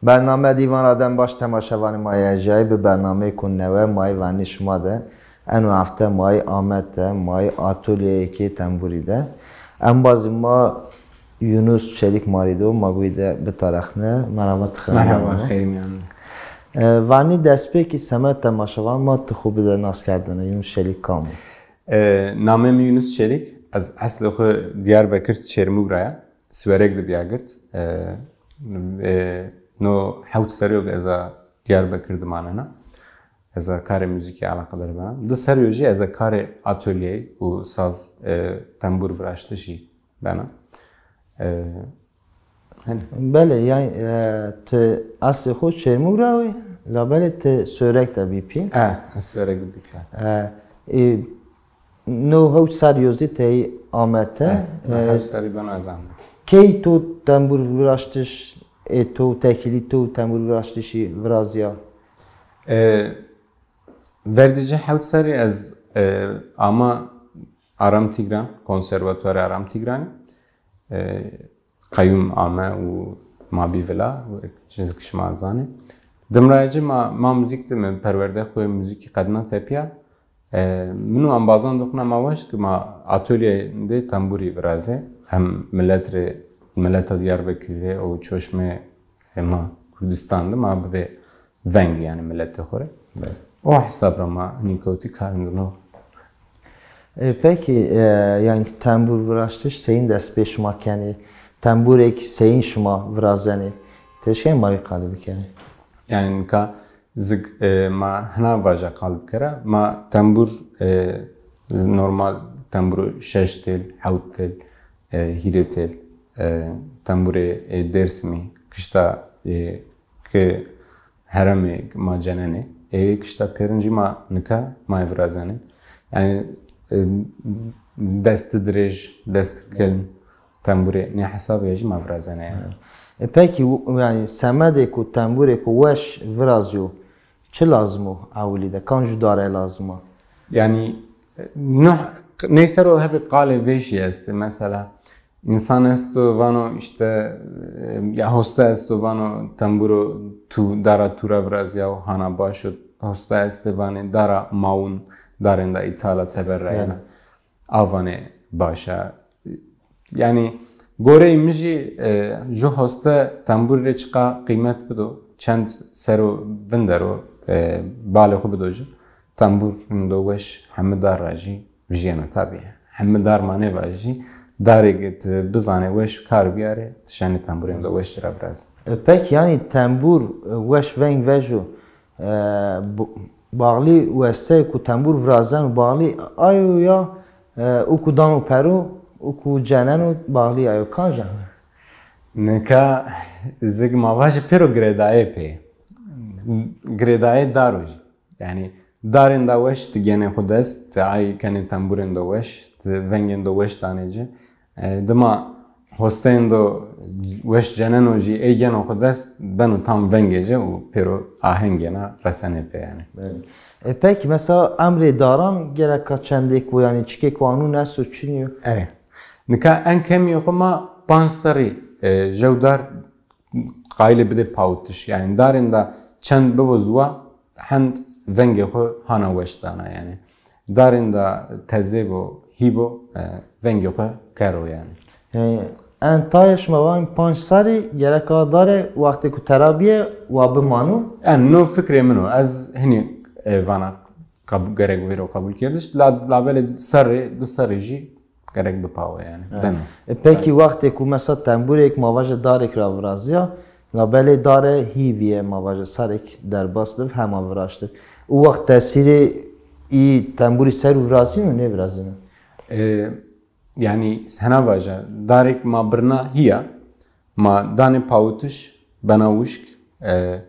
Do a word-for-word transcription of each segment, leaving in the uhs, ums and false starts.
Bername Dîvan ra dem baş temaşevanê ma yê erjayî, bi bernameyêko newe ma yê vernî şima de. Eno hefte ma yê Amed de, ma yê atolyeyêkê tembûrî de. Embazê ma Yunus Çelîk ma rê do, ma guy de bitarexne. Merhaba, ti xêr. Merhaba, xêr mîyan de. E, vernî destpêkî semed temaşevan ma ti xwu bide naskerdene. Yunus Çelîk kam o? E, namê mi Yunus Çelîk. Ez eslê xwu Diyarbekir Çêrmûg ra ya. Siwerek de bîya girt. E, e, no hewt serrî yo ke ez a Diyarbekir de manena. Ez a karê muzîkî eleqedar bena. Di serrî yo jî ez a karê atolyeyî û saz, e, tembûr viraştişî bena. E, Belê, yanî, e, ti eslê xo Çêrmûg ra wî, labelê ti Siwerek de bî pîl. E, ez Siwerek de bî pîl. E, e, no hewt serrî yo zî tey Amed de. E, no hewt serrî beno ez Amed. Key to tembûr viraştiş, ê to, tekîlî to tembûr viraştişî virazîya? E, verdî ci hewt serrî ez, e, ama Aram Tîgran, Konservatuarê Aram Tîgranî. E, qeyûm ame û ma bî vila, wek şima zanê. Dimrayê ci ma, ma muzîk de, mi perwerde xo yê muzîkî qedna tepîya. E, min û embazan de xwuna ma waşt ke ma atolyeyê de tembûrî virazê. Hem milet rê, mileta Diyarbekirî rê û çoşmê ma Kurdistan de ma bibê veng, yanî miletê xo rê. Evet. O hesab ra ma hinî kewtî karindino. E, pekî, e, yanî tembûr viraştiş seyîn dest pê şima kenê? Tembûrêk seyîn şima virazenê? Ti şên ma rê qalî bikerê? Yanî nika zig, e, ma hina vaja qal bikera. Ma tembûr, e, normal tembûro şeş têl, hewt têl, e, hîrê têl, e, tembûrê, e, Dêrsimî, kişta, e, ke herêmê ma cenenê. Ê kişta pêrin jî ma nika ma yê virazenê. Yanî, e, desti dirêj, desti kelm tembûrê nê hesabê jî ma virazenê yanî. E, pekî, w-, yanî semedêko tembûrêko weş virazîyo, çi lazim o ewilî de? Kam jû dare lazim a? Yanî, e, nuh, ney ser o hebî qalê vêşî estê. Mesela, Însan esto vano îşte, e, ya hoste esto vano temburo tu dara tu ra virazîyawo, hana baş o. Hoste estê vanê dara mawun, darênda îtala teber ra yena. Evet. A vanê baş a. Yanî goreyê mi jî, e, ju hoste tembur rê çiqa qîmet bido, çend sero vindero, e, balê xwu bido ci. Tembur rind o weş heme dar ra jî vijyeno tabî. Heme dar ma nêvajî, darê ke ti bizanê weş kar bîyarê, ti şenê temburêndo weş ci ra virazê. E, pekî, yanî tembur, e, weş veng vejo, e, bu-, baxlî westeyê ku tembur virazeno, baxlî ayo ya, e, û ku dano pero, û ku ceneno, baxlî ayo, kanca? Nika zig ma vajê pêro girêdayê pê. Girêdayê daro jî. Yanî darênda weş ti genê xwu dest, ti ay kenê temburêndo weş, ti vengêndo weş danê ci. E, dima hosteyêndo weş ceneno jî ê geno xwu dest, beno tam vengê ci û pêro aheng yena resenê pê yanî. Belê. E, pekî, mesela emrê daran gereka çendêk bo, yanî çikêko anûn esto, çinî yo? Erê. Nika en kemî xwu ma panc serrî, e, jew dar qayîlê bidê pawitiş. Yanî darênda çend bibo ziwa, hend vengê xwu hana weş dana yanî. Darênda tezê bo, hî bo, e, vengê xwu kero yanî. Yanî en tayê şima vanî panc serrî, gereka darê wextê ku tera bîye wa bimano? En no fikrê min o. Ez hinî, e, vana qab-, gerek vêro qebûlkerdiş. La, labelê serrê, di serrê jî gerek bipawe yanî. Evet. Beno. E, pekî wextê ku mesela temburêk ma vaje darêk ra virazîya, labelê dare hî vîye ma vaje serrêk derbas bib, hema viraştib. Û wext tesîrê î temburî ser û virazîno, nêvirazîno? E, yanî hena vaja, darêk ma birna hîya, ma danê pawitiş, bena wişk, e,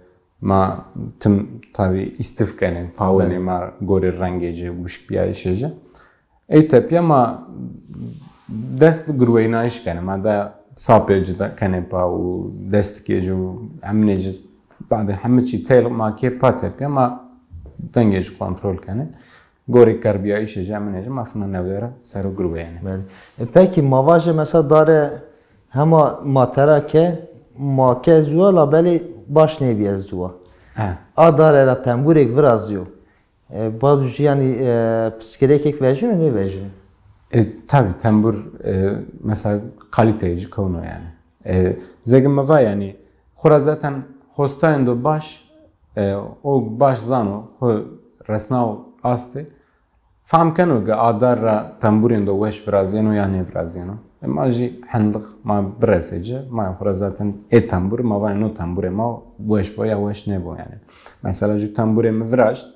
ma tim tabî îstif kenê, pawênê ma gorê rengê ci, wişk bîyayîşê ci. Ey tepîya ma dest bi girweyînayîş kenê. Ma da sapê ci da kenê pa û destikê ci û heminê ci, badê hemi çî têl ma kê pa tepîya, ma vengê ci kontrol kenê. Gorê kerbîyayîşê ci, heminê ci ma fina newde ra ser o girweyênê. Belê. E, pekî ma vaje mesela dare hema ma tera ke, ma ke ziwa labelê baş nêbî ez zû wa. He. A dare ra tembûrêk virazîyo. E, bado jî yanî, e, piskirêkêk vejîno, nêvejîno? E, tabî tembûr, e, mesela kalîteyê ci kewno yanî. E, zeke mi va yanî, xwu ra zaten hostayên do baş, e, o baş zano, xwu resnaw astê. Fam keno ke a dar ra tembûrên do weş virazîyeno ya nêvirazîyeno. E, ma jî hendiq ma biresê ci, ma xwu ra zaten ê tembûr, ma vanê no tembûrê ma weş bo ya weş nêbo yanî. Mesela ju tembûrê mi viraşt,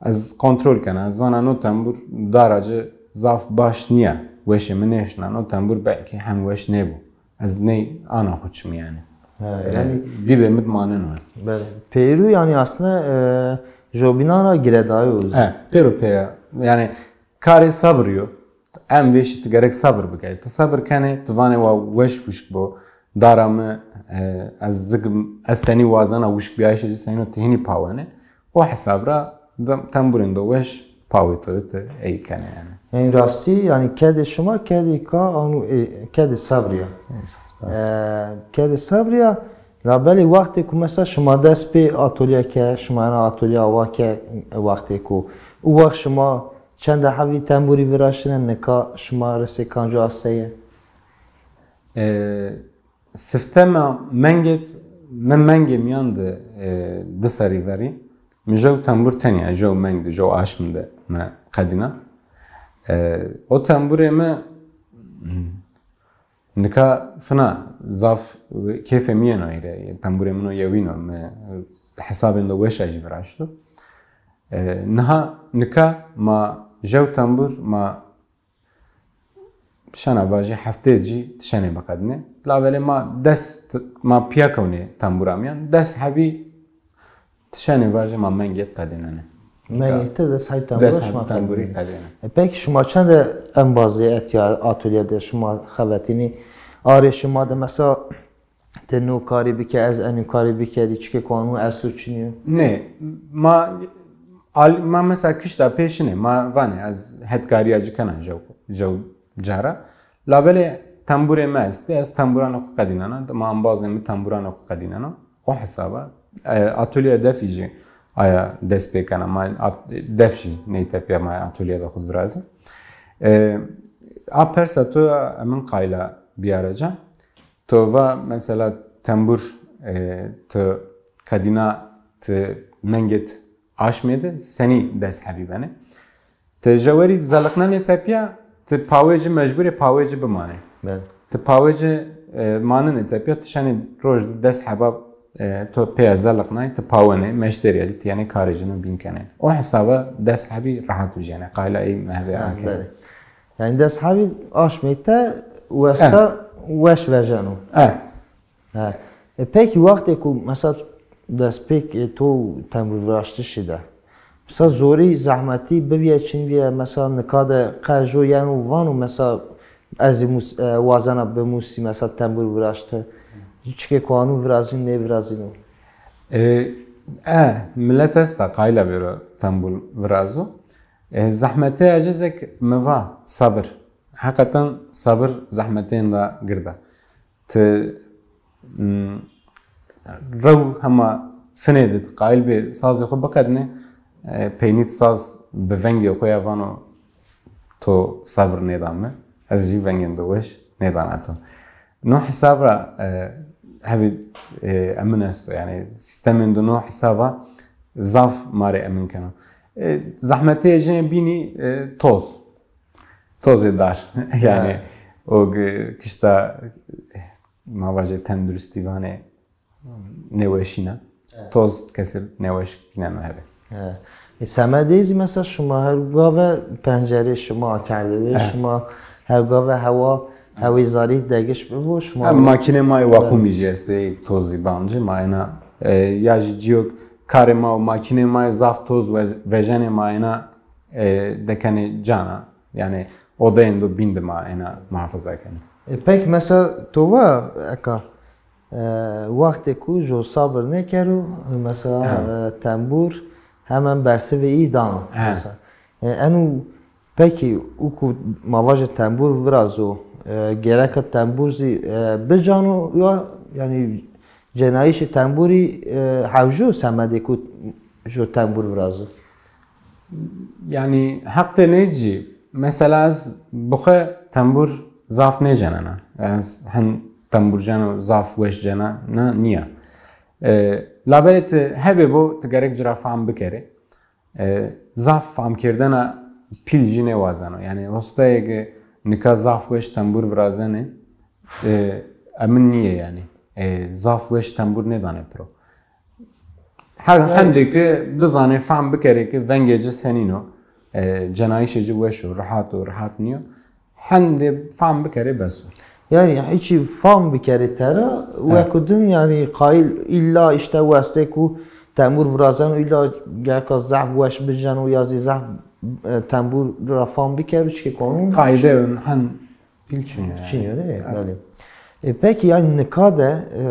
ez kontrol kena, ez vana no tembûr dara ci zaf baş nîya, weşê mi nêşina, no tembûr belkî hem weş nêbo. Ez ney ana xwu çimî yanî. Ha, e, yanî bîdê mi di maneno. Belê. Pêrû yanî aslında, e, jobînan ra girêdayî o. E, pêro pê ya. Yanî karê sabirî yo. En vêşî ti gerek sabir bikerî. Ti sabir kenê, ti vanê wa weş wişk bo. Dara mi, e, ez zig, ez senî wazena wişk bîyayîşê ci senî no ti hînî pawenê. O hesab ra de-, tembûrên do weş pawê to de ti ey kenê yanî. Yanî rastî, yanî kedê şima, kedê ka, anu, e, kedê sabrî ya. Spas. E, kedê sabrî ya, labelê wextê ku mesela şima dest pê atolye ke, şima ena atolye awa ke wextê ku, û wext şima çende hebî tembûrî viraştine, nika şima resê kanco asteye? E, Sifte ma mengêt, mi mengê mîyan de, e, di serrî verî, mi jew tembûr tenya, jew meng de, jew aşm de mi qedîna. E, o tembûrê mi, hmm, nika fina zaf kêfê mi yeno hîrê, tembûrê min o yewîn o, mi hesabên do weş a jî viraşto. E, niha, nika ma jew tembûr ma şena vajî hefteyê cî ti şenê biqedînê. Labelê ma des, ma pîya kewnê tembûra mîyan. Des hebî ti şenê vajî ma mengêt qedînenê. Mengêt ti des hebî tembûra şima qedînenê. Des hebî tembûrî qedînenê. E, peki şima çende embazê etya atolye de şima xevetînî? Arê şima de mesela ti no karî bike, ez enû karî bikerî, çike ku anu esto çinî yo? Nê, ma, al-, ma mesela kişta pê şinê, ma vanê ez hetkarîya ci kena jew, jew cara. Labelê tembûrê mi estê, ez tembûranê xwu qedînena, ma embazê mi tembûranê xwu qedînena. O hesaba, e, atolyeya defî jî aya dest pê kena, ma at-, def jî ney tepîya ma atolyeya de xwu virazî. E, a persa to ya emin qayla bîyare ca. To va mesela tembûr, e, ti qedîna ti mengêt aşmê de senî des hebî benê? Ti jewerî zeliqnenê tepîya, ti pawê ci mecbûrê pawê ci bimanê. Belê. Ti pawê ci, e, maninê tepîya, ti şenê roj des heba, e, to pêya zeliqnay, ti pawenê, meşterîya ci ti yenê karê ci no bîn kenê. O hesaba des hebî rehat vijyenê. Qayla ey mehvê ha, akê. Belê. Yanî des hebî aşmê te wesa weş vejeno. E. He. E, peki wextê ku mesela destpêkê to tembûr viraştişî de, mesela zorî, zehmetî bivîye çin vîye, mesela nika de qe jo yeno vano mesela ez zî mus-, e, wazena bimusî mesela tembûr viraşte. Çike ku anu virazîn nêvirazîno. E, e, milet esta qayla bêro tembûr virazo. E, zehmeteya ci zek mi va sabir. Heqeten sabir zehmeteyên de gird a. Ti, mm, rew hema finê de ti qayîl bê sazê xwu biqedinê, e, peynî ti saz bi vengê xwu ya vano to sebir nêda mi, ez jî vengên do weş nêdana to. No hesab ra, e, hebî, e, emin esto. Yanî sîstemên do no hesaba zaf ma rê emin keno. E, zehmeteyê ci bînî, e, toz. Tozê dar. Yanî o gi-, kişta ma vajê tenduristî vanê nêweşîna. Toz kesir nêweş vîneno hebê. E, semedê zî mesela şima her gave pencerê şima akerdibê, şima her gave hewa, hewê zarî degiş bibo, şima... Ha, makînê ma yê waqûmî jî estê, toz zî bancê. Ma ena, e, ya jî cîyo karê ma û makînê ma yê zaf toz ve-, vejenê ma ena e, dekenê cana. Yanî odeyên do bîn de ma ena muhafaza kenê. E, peki mesela to va eka, e, wextê ku jo sabir nêkero, mesela, e, tembûr hemen bersivê î dano. Mesela. E, enu peki û ku ma vajê tembûr virazo, e, gereka tembûr zî, e, bicano ya, yanî cenayîşê tembûrî, e, hewjo semedê ku jo tembûr virazo? Yanî heq de nêcî. Mesela ez bi xwe tembûr zaf nêcenena. Ez hin tembûr ceno zaf weş cena, na nîya. E, labelê ti hebê bo, ti gerek ci ra fam bikerê. E, zaf famkerdena pîl jî nêwazeno. Yanî hostayê ke nika zaf weş tembûr virazenê, e, emin nîyê yanî. E, zaf weş tembûr nêdanê piro. Her, yanî, hendê ke bizanê, fam bikerê ke vengê ci senîn o, e, cenayîşê ci weş o, rehat o, rehat nîyo. Hendê fam bikerê bes o. Yanî hîçî fam bikerê tera, ha, weko din, yanî qayîl îlla îşte westê ku tembûr virazeno, îlla gereka zehf weş biceno ya zî zehf, e, tembûr ra fam bikero, çikê qanûn? Qayde hen pîl çin yo yanî. Çin yo, ne? Ha. Belê. E, pekî yanî nika de, e,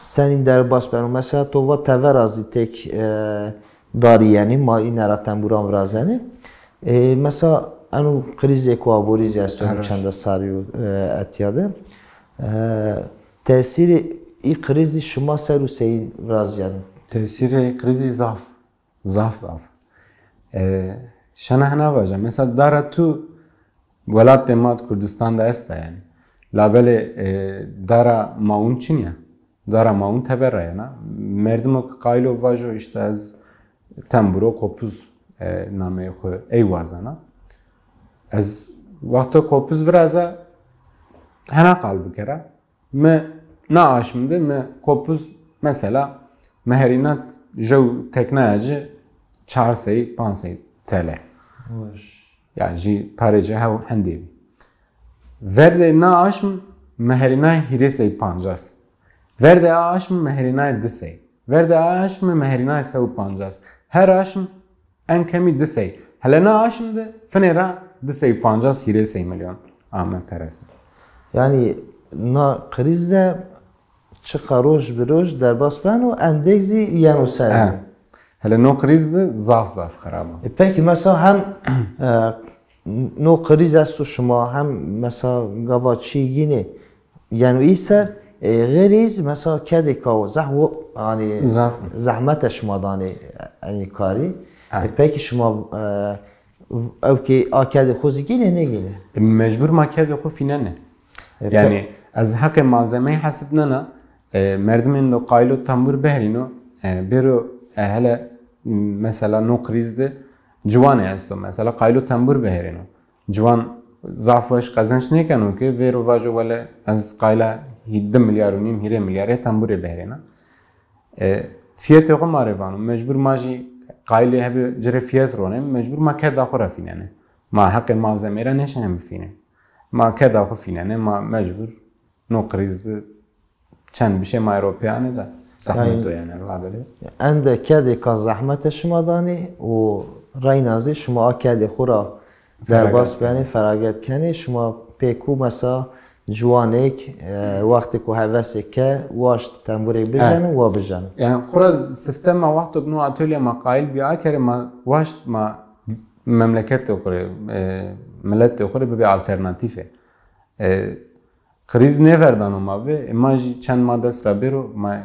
senîn derbas beno. Mesela to va tevera zî têk, e, darîyenî, ma îne ra tembûran virazenî. E, mesela eno krîzê ku aborî zî esto, eno çende sarî yo, e, etya de. E, tesîrê î krîzî şima ser û seyîn virazîyeno? Tesîrê î krîzî zaf. Zaf, zaf. E, şena hina vaja. Mesela dara tu welatê ma di Kurdistan de esta yanî. Labelê, e, dara mawun çin ya. Dara mawun teber ra yena. Merdimo ke qayîl o vajo îşte ez temburo qopuz, e, nameyê xwu ey wazena. Ez wexto qopuz viraza hena qal bikera. Mi na aşm de mi qopuz mesela mi herîna jew teknaya ci çar sey, panc sey T L. Weş. Ya jî parê ci hew hendê bî. Verdê na aşm mi herîna hîrê sey pancas. Verdê a aşm mi herîna di sey. Verdê a aşm mi herîna se û pancas. Her aşm en kemî di sey. Hele na aşm de finê ra di sey pancas hîrê sey milyon ame perese. Yanî na krîz de çiqa roj bi roj derbas beno, endek zî yeno ser zî. Hele no krîz de zaf zaf xirab o. E, pekî mesela hem, e, no krîz esto şima hem mesela gava çî yînê yeno î ser, e, xêrî zî mesela kedê kawo zehf, yanî zaf zehmete şima danê enî karî. Ha. E, pekî şima, e, ewkê a kedê xo zî gînê nêgînê? E, mecbur ma kedê xo fînenê. E, pe- Yanî ez heqê malzemeyî hesibnena, e, merdimên do qaylo tembur biherîno, e, bêro, e, hele, m, mesela no krîz de ciwanê esto, mesela qaylo tembur biherîno. Ciwan zaf weş qezenç nêkeno ke vêro vajo wele ez qayla hî-, di milyar û nîm, hîrê milyarê temburê biherêna. E, fiyetê xo ma rê vano, mecbur ma jî qaylê hebê ci rê fiyet ronê, mecbur ma keda xo ra fînenê. Ma heqê malzemeyî ra nêşenê bifînê. Ma keda xo fînenê, ma mecbur no krîz de çend bişê ma ê ro pê anê de zehmet o yanî, labelê. Ende kedê ka zehmete şima danê û reyna zî şima a kedê xo ra derbas benê, feraget kenê. Şima pê ku mesela ciwanêk, e, wextê ku hevesêk ke waşt temburêk bijeno, wa bijeno. Yanî xo ra sifte ma wexto no atolye ma qayil bî akerê ma waşt ma memleketê xo rê, e, miletê xo rê bibê alternatîfe. E, Krîz nêverdano ma bi, e, ma jî çend ma dest ra bêro, ma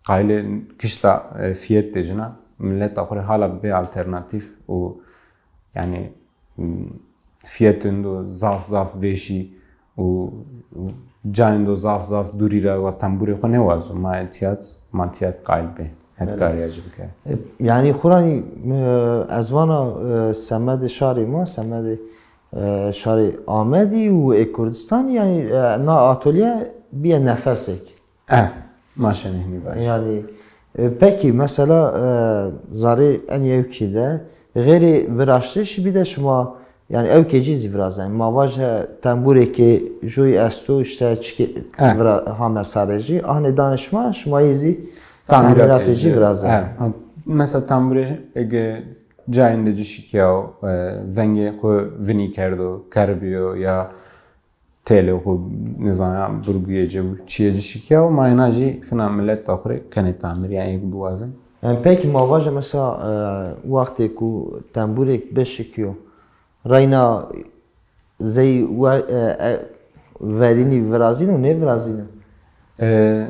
qaylê kişta, e, fiyet de cina, mileta xo rê hala bibê alternatîf û, yanî, m, fiyetên do zaf zaf vêşî û, û cayên do zaf zaf dûrî ra wa temburê xo nêwazo. Ma etiyat, ma tiyat qayl bê. Hetkarîya ci bike. E, yanî xo ra, e, ez vana, e, semedê şarê ma, semedê, e, şarê Amedî û ê Kurdistanî, yanî, e, na atolye bîye nefesêk. E, ma şenê hinî vaj. Yanî, e, pekî mesela, e, zarê enî ewkî de xêrê viraştişî bî de şima, yanî ewkê cî zî virazenê. Ma vaje temburêkê joyî esto, îşte çikê vira-, hame sarê jî. Anê danê şima, şima yê zî tamîratê cî virazenê. E, ha, mesela temburê ege cayên de ci şikîyawo, e, vengê xo vinî kerdo, kerr bîyo ya têlê xo nizana burguyê ci, çiyê ci şikîyawo, ma êna jî fina milet da xo rê kenê tamîr, yanî êk biwazin. Yanî pekî ma vaje mesela, e, wextê ku temburêk bişikîyo, reyna zey we-, e, e, verînî virazîno, nêvirazîno? E,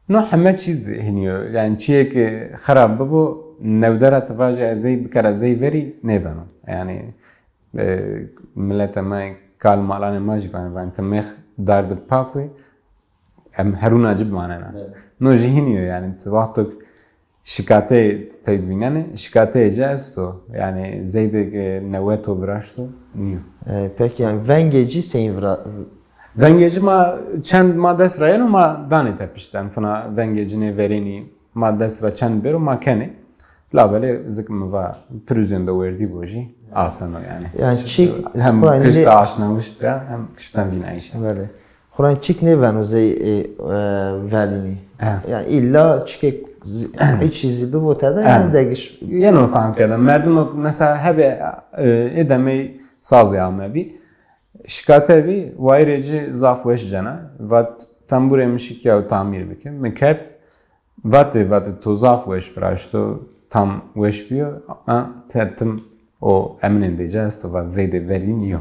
no heme çî hînî yo. Yanî çîyê ke xirab bibo, newde ra ti vajî ez ey bikera zey verî, nêbeno. Yanî, e, milete ma, kal malanê ma jî vanê, vanê ti mêx dar di pak wê, em herûna ci bimanena. Evet. No jî hînî yo, yanî ti wexto şikateyê tey di vînenê, şikateyê ci esto. Yanî zeydê ke newe to viraşto, nîyo. E, peki, yanî vengê ci seyîn vira-, Vengê ci ma çend ma dest ra yeno, ma danê tepişten. Fina vengê ci nê verênî ma dest ra çend bêro ma kenê. Labelê zik mi va pirûzên de werdî bo jî aseno yanî. Yanî çî hem xo kişta aşnawişt de hem kişta vînayîş. Belê. Xo ra çîk nêbeno zey, e, e, velînî. He. Yanî îlla çîkê zi-, hiç çî zî bibo tede yanî degiş. Yeno fehm kerdene. Merdim o mesela hebê, e, ê demey sazê ame bî. Şikate bî, wayîrê ci zaf weş cena. Vat tembûrê mi şikîya û tamîr bike. Mi kerd, vatê, vatê to zaf weş viraşto, tam weş bîyo. A, tertim o eminên dê ci esto, vat zeydê verî nîyo.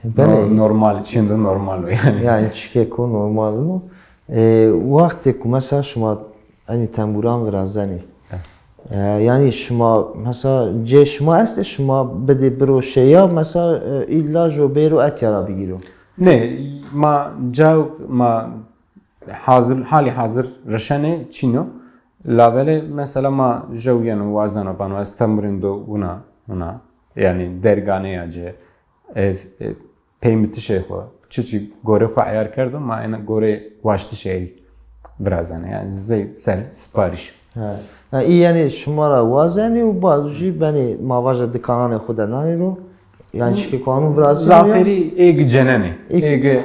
Belê. No-, normal, çindo normal o yanî. Yanî çikêko normal o. E, wextê ku mesela şima enî tembûran virazenî. Evet. E, yanî şima, mesela, cê şima estê, şima bidê biro şeya, mesela, e, îlla jo bêro etya ra bigîro? Nê, ma cawk, ma hazir, halî hazir rişenê çîno. Labelê, mesela, ma jew yeno wazeno, vano, ez tembûrên do wina, wina, yanî derganeya ci, e, e, peymitişê xo, çiçî gorê xo eyar kerdo, ma ena gorê waştişê ey virazenê. Yanî zey ser siparîş. Ha. Ha, î yanî şima ra wazenî û bad jî benê, ma vaje dikananê xo de nanî ro. Yanî çike ku anû virazenî ya? Zaferî êg cenenê. Êg,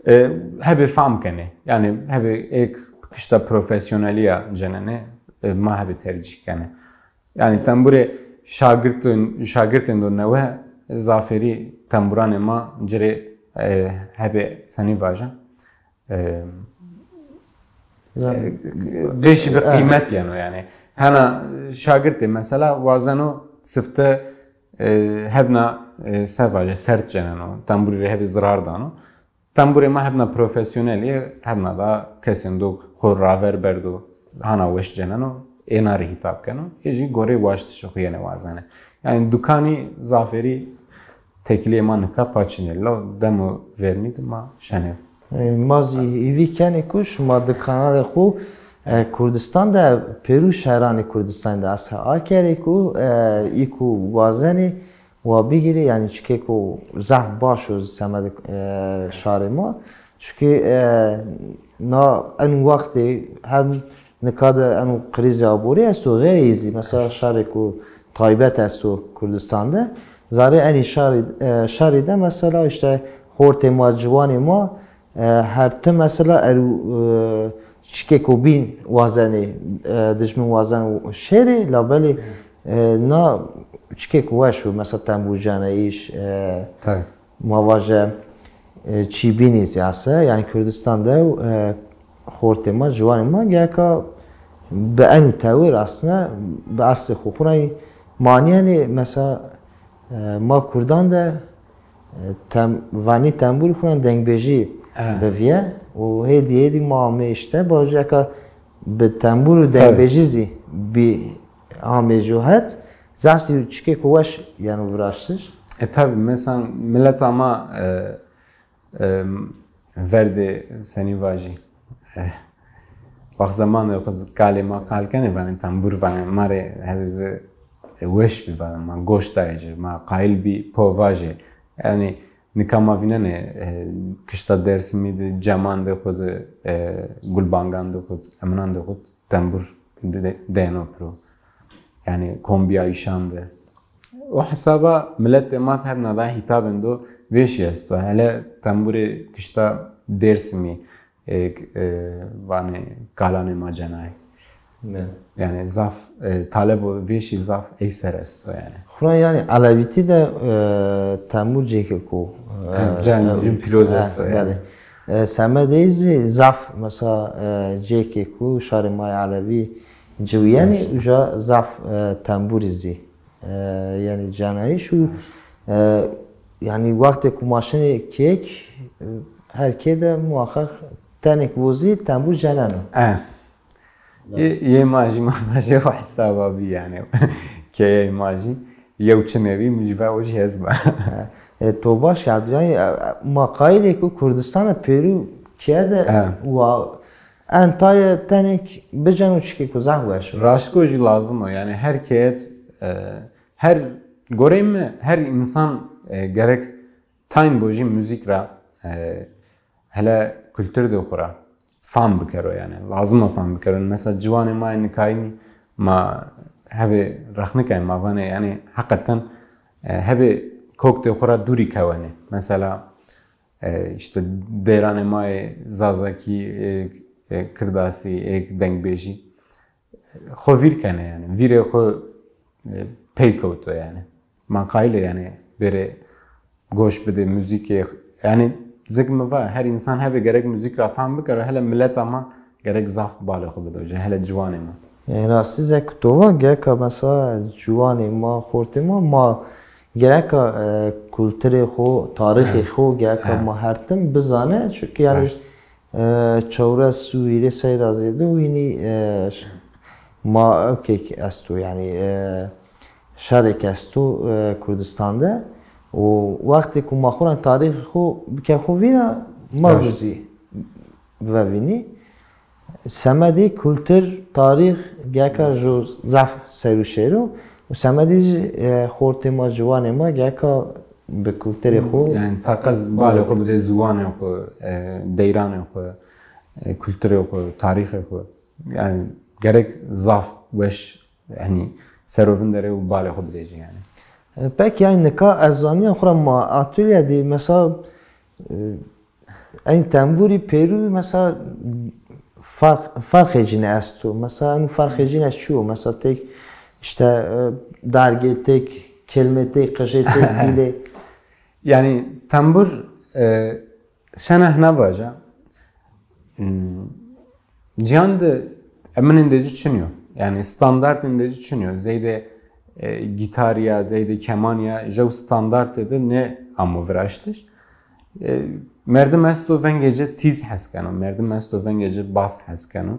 e, hebê fam kenê. Yanî hebê êg kişta profesyonelî ya cenenê, e, ma hebê tercîh kenê. Yanî tembûrê şagirtên, şagirtên do newe zaferî tembûranê ma ci rê, e, hebê senî vaja. E, yanî, e, vêşî bi, e, qîmet yeno yanî. Hena şagirtê mesela wazeno sifte, e, hebna, e, se vaje sert ceneno, tembûrî rê hebê zirar dano. Tembûrê ma hebna profesyonelî, hebna da kesên do xo raver berdo, hana weş ceneno, êna rê hîtab keno, ê jî gorê waştişê xo yenê wazenê. Yanî dukanî zaferî tekilîyê ma nika pa çin ê, law demo vernî de ma şenê. E, ma zî hîvî kenê ku şima di kanalê xo, e, Kurdistan de, pêrû şehranê Kurdistan de asa akerê ku, e, î ku wazenê, wa bigîrê, yanî çikêko zaf baş o semedê, e, şarê ma. Çikê, e, na eno wextê hem nika de eno krîzê aborî esto, xeyrê zî, mesela şarêko taybet esto Kurdistan de. Zarê enî şarî, e, şarî de mesela îşte xortê ma, ciwanê ma, e, her tim mesela erû, e, çikêko bîn wazenê, e, dijmin wazen şêrê, labelê, e, na çikêko weş o, mesela tembûr cenayîş, e, ma vaje, e, çîbînî zî ase, yanî Kurdistan de, e, xortê ma, ciwanê ma, gereka bi eno tewir aslında, bi eslê xo xo ra manîyenê, mesela, e, ma Kurdan de, e, tem-, vanî tembûrî xo ra dengbêjî bivîye û hêdî hêdî ma amê îşte, bawcî eka bi tembûr û dengbêjî zî bî amê jo het, zaf zî çikêko weş yeno viraştiş. E, tabî, mesela mileta ma, e, e, verdê senî vajî, e, wext zemanê xo kalê ma qal kenê, vanê tembûr vanê, ma rê hebê zî, e, weş bî vanê, ma goş dayê ci, ma qayîl bî po vajê. Yanî nika ma vînenê, e, kişta Dêrsimî de, cemandê xo de, e, gulbangandê xo de, eminandê xo de tembûr de-, dêno piro. Yanî kombîyayîşan de. O hesaba miletê ma hebna da hîtabên do vêşî esto. Hele tembûrê kişta Dêrsimî, e, e, vanê kalanê ma cenayê. Yanî zaf, e, talebo vêşî zaf ey ser esto yanî. Xura yanî Elewîtî de, e, tembûr cêkêko, e, cayê pîroz esto yanî. Belê. E, semedê zî zaf, mesela, e, cêkê ku şarê ma yê Elewî ciwîyenî, uca zaf, e, tembûrî zî, e, yanî cenayîş û, e, yanî wextê ku ma şinê kêk, e, her kê de muhaqqeq Tenik vozî tembur ceneno. E. Yê, yê ma jî ma vajê wa hesaba bî yani. Keyey ma jî yew çinê bî, mi jî va o jî ez ba. E, to baş kerd. Yani e, e, ma qayilê ku Kurdistana pêrû keye de wa entaye tenik biceno çikê ku zaf weş o. Rastko jî lazim o. Yani her keyet, e, her gorey mi her insan e, gerek tayn bo jî muzîk ra e, hele kultur de xwu ra fam bikero yani. Lazim o fam bikero. Mesela ciwanê ma yê nikayî ma hebê rexnikay ma vanê yani heqeten e, hebê koktê xwu ra dûrî kewenê. Mesela e, işte deyranê ma yê Zazakî, e, e, Kirdasî, ê dengbêjî xwu vîr kenê yani. Vîrê xwu e, pey kewto yani. Ma qayilê yani bêrê goş bidê muzîkê. Yani zek mi va her insan hebê gerek muzîk ra fam bikero, hele mileta ma gerek zaf balê xwu bido ci, hele ciwanê ma. Yani rastî zek to va gereka mesela ciwanê ma, xortê ma, ma gereka e, kulturê xwu, tarîxê xwu gereka ma her tim bizane. Çünkü yani e, çewres û hîrê serî ra zêde û hînî e, ma ewkêk esto, yani e, şerêk esto e, Kurdistan de. Û wextê ku ma xwu ra tarîxê xwu bike xwu vîra, ma rû zî vevînî. Semedê kultur, tarîx gereka ju zaf ser û şêro û semedê jî e, xortê ma, ciwanê ma gereka bi kulturê xwu. Yani taqez balê xwu bidê ziwanê xwu, e, deyranê xwu, e, kulturê xwu, tarîxê xwu. Yani gerek zaf weş, yani serovinderê û balê xwu bidê ci yani. E, peki yani nika ez zanîya xwu ra ma atölye de mesela e, Ey tembûrî pêrû mesela ferq, ferqê cine esto. Mesela eno ferqê cine çi yo? Mesela têk işte e, dergê têk, kelmê têk, qijê têk, bîlê. Yani tembur e, şena hina vaja. Hmm, Ciyan de eminên de ci çin yo. Yani standartên de ci çin yo. Zeyde e, gitar ya, zeyde keman ya, jew standartê de nê amo viraştiş. E, merdim esto vengê ci tîz hes keno, merdim esto vengê ci bas hes keno.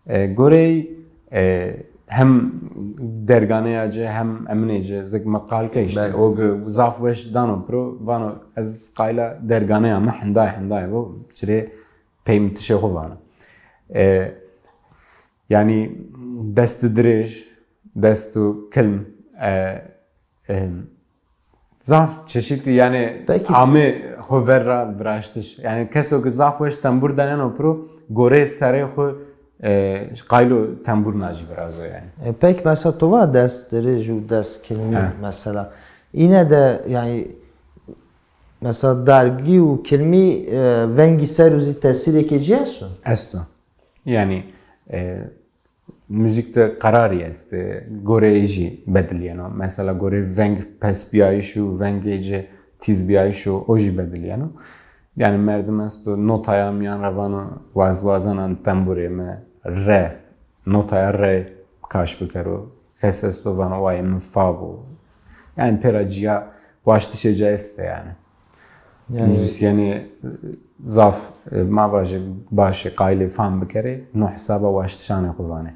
E, gorey e, hem derganeya ci hem eminê ci zik mi qal ke işte. O gi zaf weş dano piro, vano ez qayla derganeya mi hindayê hindayê bo, çirê peymitişê xwu vano. E, yanî dest dirêj, dest û kilm, e, e, zaf çeşitli yanî amê xwu ver ra viraştiş. Yanî keso ki zaf weş tembur daneno piro, goreyê sereyê xwu e, qaylo tembur na jî virazo yanî. E, pek mesela to va dest dirêj û dest kilmî mesela. Îne de yanî Mesela dergî û kilmî e, vengî ser û zî tesîrêkê ci esto? Esto. Yanî e, muzîk de qerarî estê, goreyê jî bedilîyeno. Mesela goreyê veng pesbîyayîş û vengê ci tîzbîyayîş o, o jî bedilîyeno. Yanî merdim esto notaya mîyan ra vano waz wazanan tembûrê mi re, notaya re kaş bikero. Kes esto vano wayê mi fa bo. Yanî pêra cîya waştişê ci estê yanî. Yanî muzîsyenê zaf e, ma vajê başê qaylê fam bikerê, no hesaba waştişanê xwu vanê.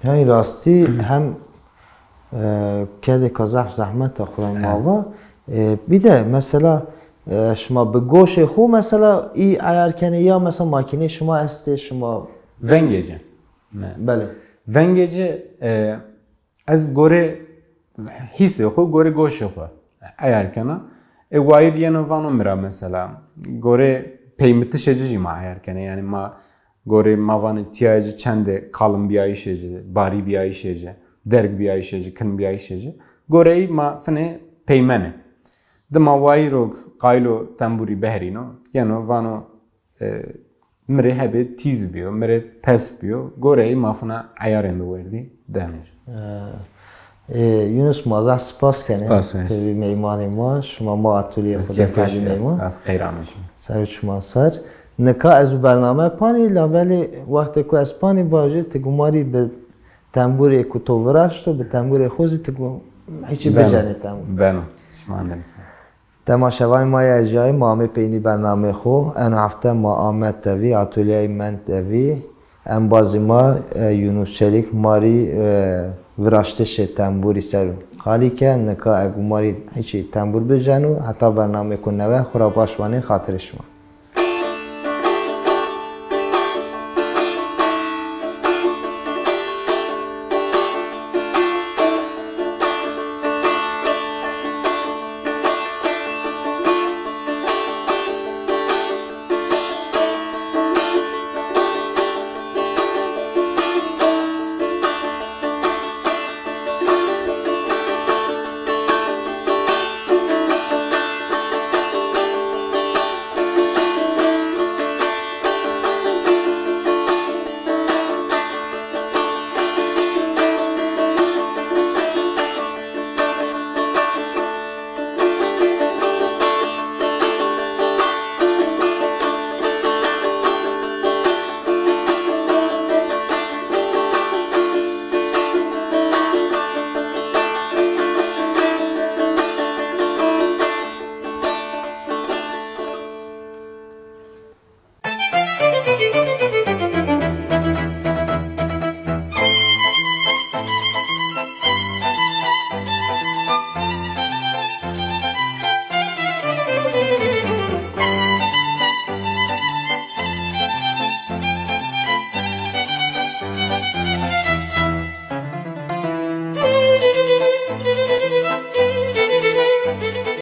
Yanî rastî hem e, kedêka zaf zehmet a xwu ra ma va. E, bir de mesela e, şima bi goşê xwu mesela î eyar kenê ya mesela makînê şima estê şima? Vengê ci. Belê. Vengê ci e, Ez gorê hîsê xwu, gorê goşê xwu eyar kena. Ê wayîr yeno vano mi ra mesela. Gorê peymitişê ci jî ma eyar kenê. Yanî ma gorê ma vanê tîyayê ci çend ê, qalinbîyayîşê ci, barîbîyayîşê ci, dergbîyayîşê ci, kinbîyayîşê ci. Goreyî ma finê peymenê. Dima wayîro qaylo tembûrî biherîno, yeno vano e, mi rê hebê tîz bîyo, mi rê pes bîyo. Goreyê ma fina eyarên de werdî denê. E, Yunus, ma zaf spas kenê. Spas. Ti bî meymanê ma, şima ma atolye xwu de kerdî meyman. Ez qeyr amê şima. Ser û çiman ser. Nika ez û bername panî, labelê wextê ku ez panî bajê, ti gumarî bi tembûrê ku to viraşto, bi tembûrê xwu zî ti gu-, hîçî bicenê tembûr. Beno. Şima ne bisin. Temaşevanê ma yê erjayî, ma amê peynî bernameyê xo. Eno hefte ma Amed de vî, atolyayê Mend de vî. Embazê ma, e, Yunus Çelik ma rî, e, viraştişê tembûrî ser o. Halî ke nika eg ma rî hiçî tembûr biceno, heta bernameyêko newe xo ra baş vanê, xatirê şima.